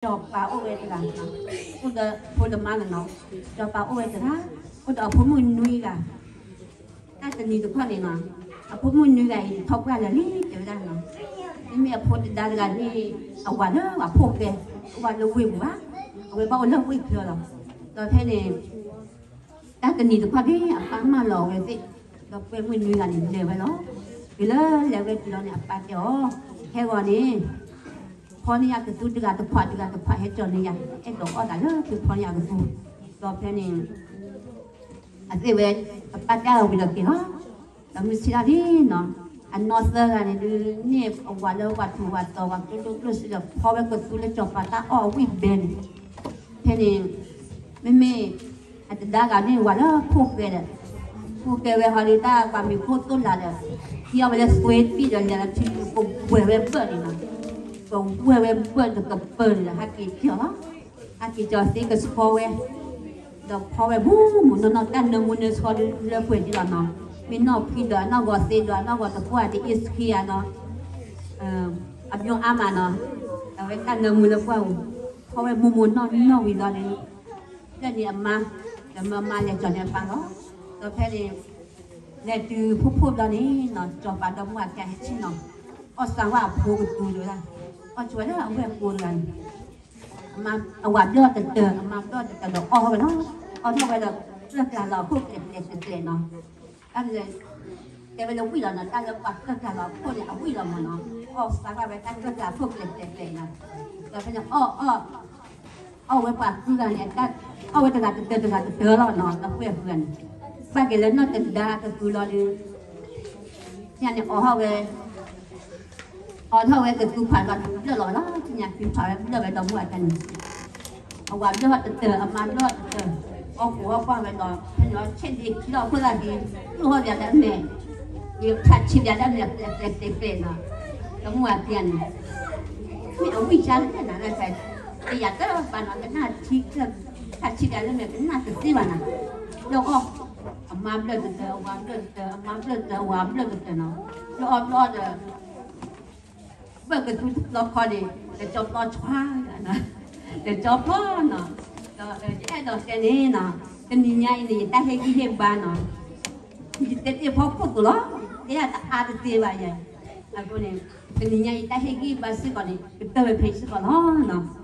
စီၤပၤအိၣ်ဝဲတဂၤ, အိၣ်ဒီးဖိဒီးမါန့ၣ်လီၤ. စီၤပၤအိၣ်ဝဲတဂၤ, အိၣ်ဒီးအဖိမုၣ်နွံဂၤ. တၢ်တနံၤတခီန့ၣ်လီၤ, အဖိမုၣ်နွံဂၤအံၤ ထီၣ်ပှၢ်လၢာ်လံ တဲဝဲဒၣ်န့ၣ်လီၤ. မ့မ့ၢ်အဖိတဒါတဂၤန့ၣ် အဝၤလၢအဖိၣ်ဃဲ, အဝၤလၢဝ့ၢ်ပူၤဘၣ်, အဝဲဘၣ်အိၣ်လၢဝ့ၢ်ချၢလီၤ. ဒီးဖဲန့ၣ် တၢ်တနံၤတခီန့ၣ် အပၢ်မၢလီၤအဝဲသ့ၣ်, ဒီးပှဲၤမုၣ်နွံဂၤန့ၣ် လဲၤဝဲလီၤ. တုၤလၢလဲၤဝဲတုၤလီၤန့ၣ် အပၢ်တဲအီၤ, ဟဲဂီၤန့ၣ် ဖီန့ၢ်ယၤကသူတဂၤတဖးတဂၤတဖး ဟဲကၠီၤန့ၢ်ယၤ, အဲၣ်ဒိးအီၣ်တၢ်လၢသုဖီန့ၢ်ယၤကသူ. ဒီးဖဲန့ၣ် အသ့ၣ်ဝဲ အပၢ်တဲအီၤဝံၤဒီးက့ၤလီၤ. ဒီးမုၢ်ဆ့ၣ်ထီၣ်လံနီၤ, အနီၢ်သၢဂၤန့ၣ်ဒုး န့ၢ်အဝၤလၢဝၤထူးဝၤတီၤ ဝၤကျိၣ်ကျိၣ်ကျိၣ်စ့ဒီး ဖီဝဲကသူလၢစီၤပၤတၢ်အီၣ်အဝံၣ်ဘဲန့ၣ်. ဖဲန့ၣ် မ့မ့ၢ် အတဒါဂၤန့ၣ် ဝၤလၢဖိၣ်ဃဲဒီး ဖိၣ်ဃဲဝဲဟီဒုး တၢ်ပှၤမံၤခိၣ်သိၣ်လးဒီး ဟံးအီၣ်ဝဲလၢသွ့တံၢ်ဒီး လဲၤလီၤထံ ကဝဲၢ်ဝဲဘၢၣ်န့ၣ်နီၤ, ကဝဲၢ်ဝဲဘၢၣ်တကပၢၢ်န့ၣ်ဒီး ဟဲက့ၤကၠီၤလီၤ. ဟဲက့ၤကၠီၤသ့ကဆှီဝဲ, ဒီးဖီဝဲမူးမူးနီၢ်နီၢ် တၢ်နၢမူနၢဆှီဒုးလၢပှဲၤဒ်လီၤနီၤ. မ့ၢ်နီၢ်ဖှံဒီးအနီၢ်ဂီၤသ့ဒီး အနီၢ်ဂီၤတကွၢ်ဒ်အ့ၣ်စခ့ဧါနီၤ, အမျိုးအါမးနီၤ, အဝဲတၢ်နၢမူလၢပှၢ်ပူၤ, ဖီဝဲမူးမူးနီၢ်နီၢ်ဝံၤလီၤဒီး လၢန့ၣ်အမါ, ဒီးမၢမါလဲၤကၠီၤန့ၢ်အပၢ်လီၤ. ဒီးဖဲန့ၣ် လဲၤတုၤဖှိၣ်ဖှိၣ်ဘျီန့ၣ်နီၤ, စီၤပၤဒီမါဝၤခံဂၤဟဲဆ့ၣ်နီၤ, အီၣ်စၢ်ဝဲအဖိကသူဒုးဒၣ်, အီၣ်ဆိဝဲလၢအဝဲၢ်ကိတဂၤန့ၣ်, အဝၤဘျီၣ်တတၢၢ် အမါဘျီၣ်တတၢၢ်ဒီးအီၣ်ထီၣ်ဝဲလီၤ. အီၣ်ထီၣ်ဝဲဒီး ကျၢၢ်ကျါလီၤအခိၣ်ကျဲၤကျဲၤကျဲၤကျဲၤနီၤ. တၢ်လဲၤ တဲဝဲလၢဝံၣ်လီၤနီၤ, တၢ်လၢပှၤကျၢၢ်ကျါလီၤအခိၣ်န့ၣ် အဝံၣ်လီၤမးနီၤ, အီၣ်စၢ်ဝဲတၢ်ကျၢၢ်ကျါအခိၣ်ကျဲၤကျဲၤကျဲၤနီၤ. ဒီးဖဲန့ၣ်အီၣ်အီၣ် အီၣ်ဝဲပှၤဃုဂၤန့ၣ်, အီၣ်ဝဲတဂၤတတၢၢ်တဂၤတတၢၢ်လီၤနီၤ, ဒီပုၢ်ဝဲၢ်ဃုဂၤန့ၣ်, ဘၣ်က့ၤလၢနီၢ်တဒါကသူလီၤဒီး ညါန့ၣ်အီၣ်ထီၣ်ဝဲ အီၣ်ထီၣ်ဝဲကသူဖးလီၤဘျၢၣ်လီၤလီၤ, ညါဖံဖးဝဲဘျၢၣ်ဝဲဒီမါဝၤတန့ၣ်, အဝၤဘျီၣ်တတၢၢ် အမါဘျီၣ်တတၢၢ်, အီၣ်ကိၣ်အီၣ်ကွၢ်ဝဲဒီး ဖဲန့ၣ်ဆ့ၣ်ဒ့ခံလီၤခိၣ်သၣ်ဒ့, ကျိၣ်ဟီၣ်လၢအမဲာ်, ဖးဆံးလၢအမဲာ်ကျဲၤကျဲၤကျဲၤကျဲၤနီၤ, ဒီမါဝၤခံဂၤန့ၣ် မ့ၢ်အဝံၣ်ကါလၢနၤလၢဖဲ တယၤတဘၣ်နီၤ, ကနၣ်ထံ ဖးဆံးလၢအမဲာ်ကနၣ်တသ့ဘၣ်နီၤ, လၢအီၣ် အမါဘျၢၣ်တတၢၢ် အဝၤဘျၢၣ်တတၢၢ် အမါဘျၢၣ်တတၢၢ် အဝၤဘျၢၣ်တတၢၢ်နီၤ, လၢအီၣ်ဘျီၣ်ဒီး ဘၢၣ်ကသူတဘျီခီန့ၣ် လဲၤကၠီဖျီနီၤ, လဲၤကၠီဖျီနီၤ, ဒီးယအဲၣ်ဒိးတဲန့ၣ်နီၤ, တနံၤညါအံၤန့ၣ် ယတၢ်ဟ့ၣ်ဂံၢ်ဟ့ၣ်ဘါနီၤ, ယတဲတ့ၢ်ဖီခိၣ်သိးလီၤ, တဲယတအါတသ့ဘၣ်ယၤ, အဃိန့ၣ် တနံၤညါအံၤတၢ်ဟ့ၣ်ဂံၢ်ဘါစ့ၢ်ကီးန့ၣ် ကတၢၢ်ဝဲဖဲအံၤစ့ၢ်ကီးလီၤနီၤ.